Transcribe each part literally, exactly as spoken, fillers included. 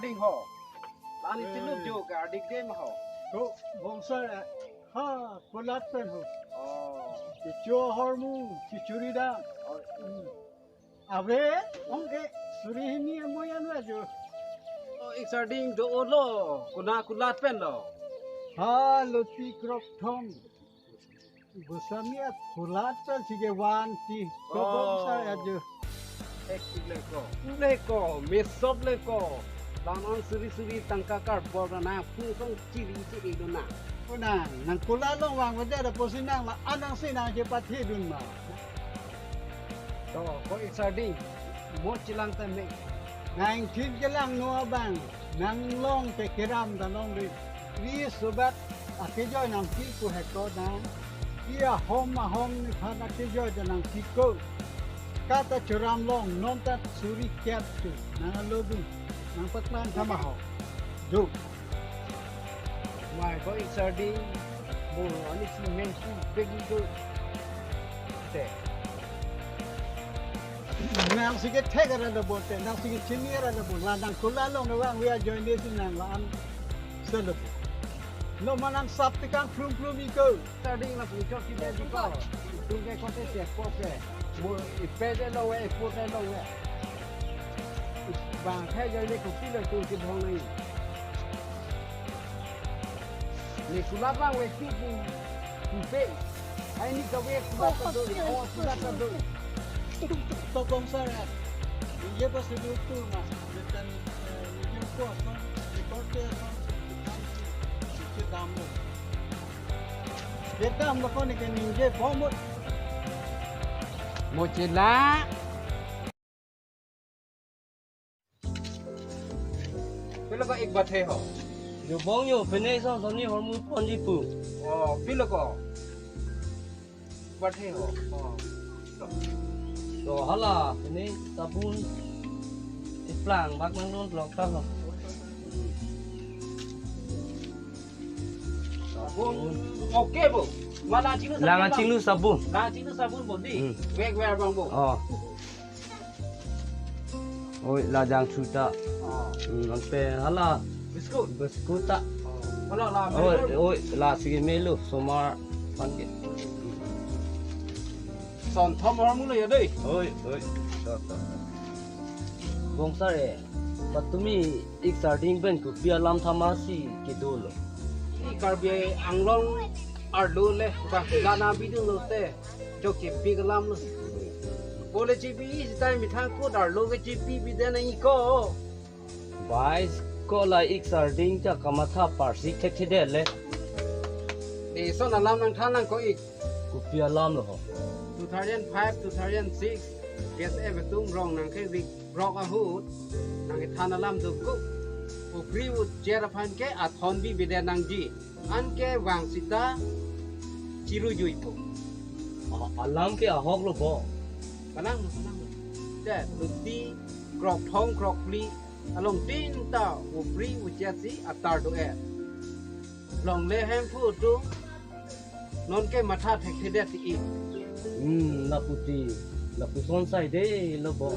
Ding ho. Lani tilu jo ka adik dem ho. Ko bongsa ha kulat pen ho. Oh. Kicho hormu kichuri dam. Oh. Hmm. Ave ong ke suri hini amoyan ajo. Oh, ik sarding do olo. Kuna kulat pen lo. Ha loti krok thom. Gosami at kulat pen sige wan ti. Ko bongsa ajo. Ek le ko. Le ko, mesop le ko. Laman suri suri tangka karbor na phung song chiri chiri do na. Ko nang, nang kulat long vang vede da posi nang la anang si nang je pathi dun ma. To, ko ik sarding, mo chelang ta me. Nang thin chelang no abang, nang long te keram ta long ri. Ri subat akejoi nang pi ko heko nang. Iya hom ahom ni phan akejoi ta nang pi ko. Kata churam long, non ta suri kiat tu. Nang alo dun, nang paklang sama ho. Jo. Mai ko ik sarding, mo ani si men ku pegi ko. Te. Nang sige thek ara da bo te, nang sige chini ara da bo, la nang kulat long na vang via join desi nang la an selo. No manang sap tikang plum plum iko. Sarding la puchok si de di ko. Tung ke kote se ko ke. Mo ipe de lo we, ipo de lo we. Bang thai jai le ko pi le ko si bhong nai. Le kulat lang we pi pu. Pu pe. Ai ni ka we kulat ta do. Oh, kulat ta do. To bongsa ra. Ye pa se do tu ma. Ye kan, eh, ye ko son, ye korte son, ye kan, ye dam lo. Vietnam lo koni ke ningje bomut. Mo chela. Pilo ko ik bathe ho. Yo bong yo, pene son son ni hormu pon di pu. Oh, pilo ko. Bathe ho. Oh. To hala, pene sabun. Iplang bak nang non blok ta ho. Sabun. Oke, bo. Wala chinu sabun. Langa chinu sabun. La chinu sabun bo di. Hmm. Wek wek bang bo. Oh. Oi, la jangthu ta. Oh. Hmm, ampe hala. Biscuit. Biscuit ta. Oh. Hala la. Oi, Milo. Oi, la sige Milo, somar paket. Son thom hormu lo ya dei. Oi, oi. To, to, to. Bongsa re, patumi ik sarding pen kopi alam thamatsi kedo lo. Ni Karbi Anglong arlo le, ba lana bidun lo te, jo kepi alam lo. Bo le chepi isi tai methang ko arlo ke chepi bide nangji ko. Bai ko la ik sarding ta kamatha parsik thekthedet le. Eson alam nangthan nang ko ik. Kopi alam lo ho. Two thousand five, two thousand six, K S F atum rong nangkerik rok ahut, nangkethan alam dokok. Upri ujer aphan ke athon bi bide nangji. Anke vang sita chiru juipo. A-, alam ke ahok lo bo. Kanang, kanang. Te, luti, krok thom, krok phli, along tin ta, upri ujer si atar do e. Longle hem phu tu, non ke matha thekthedet ti. Hmm, lapu ti, lapuson sai de lo bo.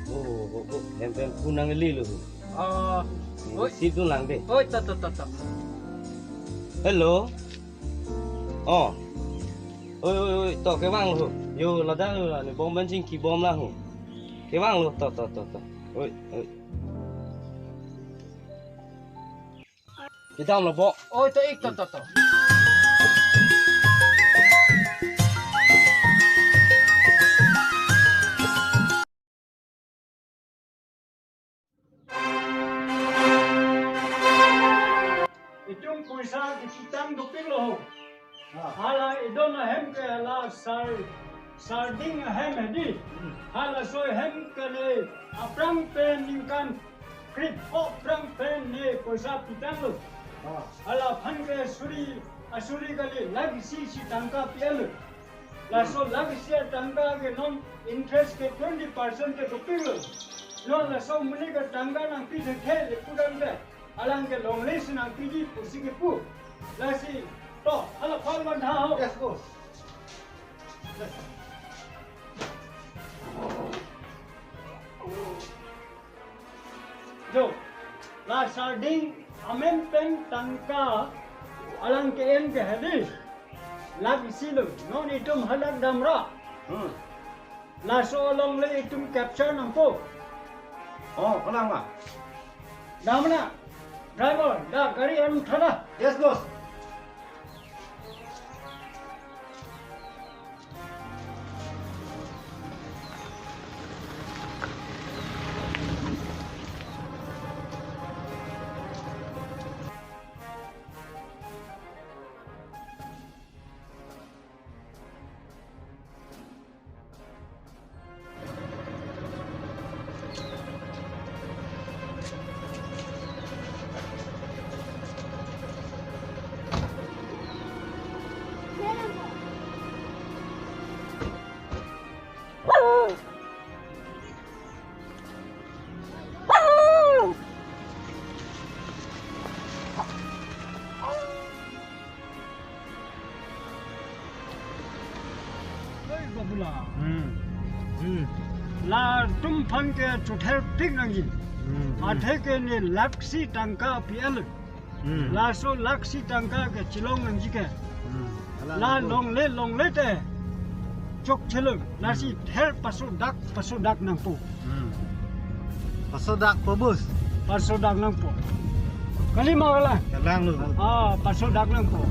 Oh, oh, oh, hem hem kunang li lo. Oh, hmm, oi. Sip dun lang de. Oi, to, to, to, to. Hello. Oh. Oi, oi, oi, to kevang lo. Yo, ladak lo, ni bom bensin kibom lang ho. Kevang lo, to, to, to, to. Oi, oi. Kedam lo bo. Oi, to ik, to, to, to. Itum poisa kechitang dopik lo. Ha. Hala idon ahem ke hala sar, sarding ahem hedi. Hmm. Halaso ahem ke ne aphrang pen ningkan krepho aphrang pen ne poisa pitang lo. Ha. Hala aphan ke suri, asuri kali lakh isi isi tangka pi-en lo. Laso lakh isi tangka ke non interest ke twenty percent ke dopik lo. Non laso amonit ke tangka nangpi thekthe le pudam ke. Alang ke longle si nangpiji pusi kepu. Lasi, to, hala phone man tha ho. Yes, boss. Yes. Jo, la sarding amen pen tangka alang ke-en ke hadi. Lakh isi lo, non itum hadak damra. Hmm. Laso alongle itum capture nangpo. Oh, kalang ma. Damra, driver, da gari arum tha da. Yes, boss. Oi, babula. Hmm. Hmm. Latum aphan ke chother pik nangji. Hmm. Athe ke ne lakh isi tangka P L. Hmm. Laso lakh isi tangka ke chilong nangji ke. Hmm. La longle longle te chokche lo. Lasi Hmm. ther pasodak pasodak nangpo. Hmm. Pasodak po, boss. Pasodak nangpo. Kali ma kalang? Kalang lo. Ah, pasodak nangpo.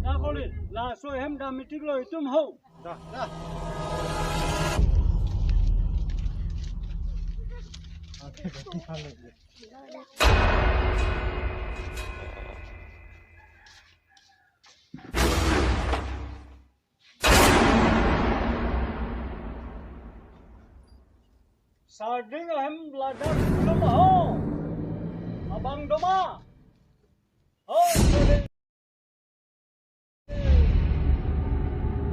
Dakoli, laso hem dam meeting lo itum ho. Da, da. Sarding ahem ladak doma ho. Abang doma. Ho, sarding.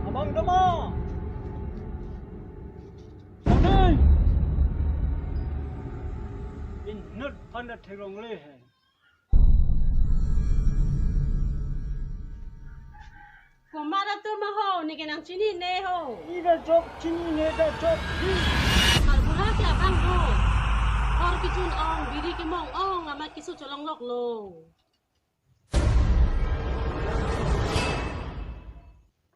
Abang doma. Sarding. Inut panda theklongle he. Komat atum ma ho, ne ke nangchinine ho. Ne ta chokchinine ta chok. Sarbura ke abang ho. Hor kechun ong, biri kemong ong, amat keso cholonglok lo.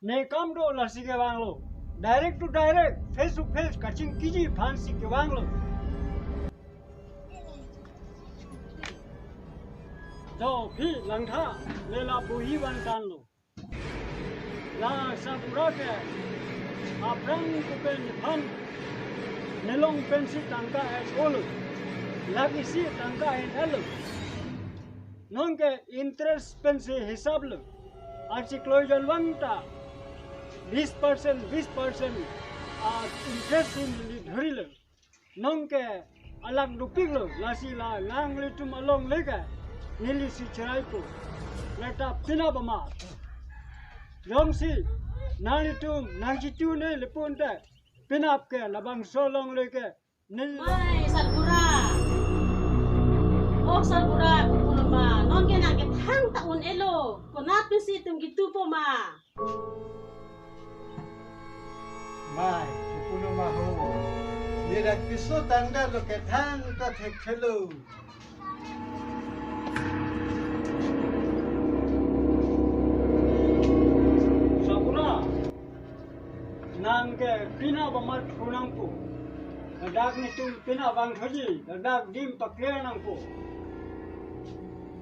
Nekam do lasi kevanglo. Direct to direct, face to face, kachingkiji aphansi kevanglo. Jo, phi langtha, ne la buhi vangtanlo. La sarbura ke aphrang kupen aphan nelong pensi tangka et-olo. Lakh isi tangka et-olo. Non ke interest pensi hisap lo. Archiklo jon vangta bis percent, bis percent, ah, interest si neli dhurilo. Non ke alak dopiklo, lasi la nanglitum alongle ke nelisi cheraipo. Lata penap amat. Jongsi nanglitum nangchitune lapu-an te, penap ke labangso alongle ke neli. Mai, sarbura. Oh, sarbura, kopulo ma. Non ke nang kethang ta un-elo. Konat pensi itum kitupo ma? Mai, kopulo ma ho. Ne dak piso tangka lo, kethang ta thekthelo. Sarbura, nang ke penap amat thu nangpo. Ladak netum penap vangthuji, ladak dim pakler nangpo.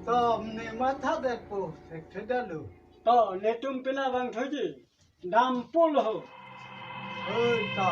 To, ne matha detpo, thekthedetlo. To, netum penap vangthuji, dampo lo ho. Oi, to.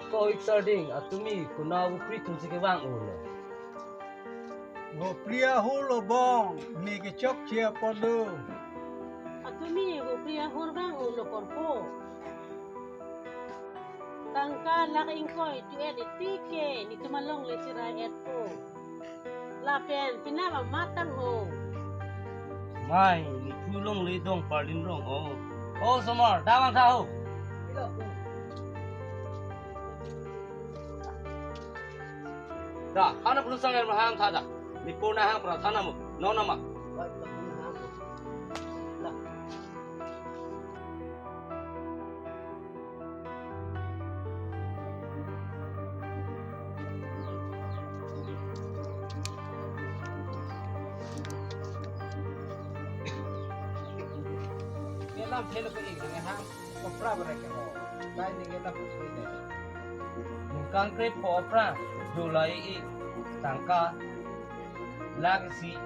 Ko ik sarding, atumi konat vopri atum si kevang-o lo? Vopri ahur lo bong, ne kechokche apot lo. Atumi vopri ahur vang-o lo korpo. Tangka lakh ingkoi tu-et iti ke netum alongle chirai-etpo. Lapen penap amat tangho. Mai, nephu longle dong pardin rong o. O osomar, dak vangtha ho. Da, hana pulu sang er mahang tha da. Nepo nahang pratha namo, non nama. Nelam phelo ko ik nang hang, kopra bare ke ho. Kai ne ke lam putri ne. Ningkan krepho aphrang, July ik tangka lakh isi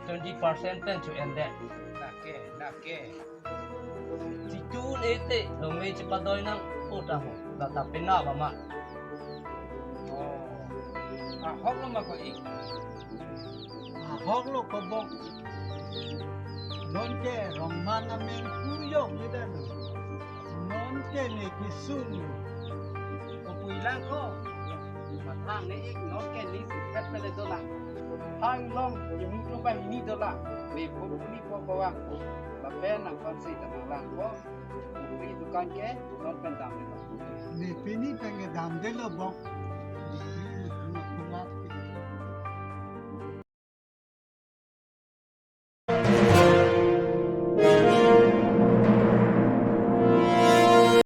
twenty percent pen cho-en det. Lake, lake. Chitun ete longle chipadoi nangpo tangho, lata penap amat. Oh. Ahok lo ma ko ik? Ahok lo ko bong. Non ke rongman amen pujok beda lo. Non ke ne kisun. Ko puilang ko. Mathang ne ik non ke ne sipet pele dolang. Hang long, kemu tu banghini dolang. Ne puru ni po bawang. Lapen nang konsi tanang lang ko. Puri dukan ke, non pen damde lo. Ne pini pen ke damde lo bong.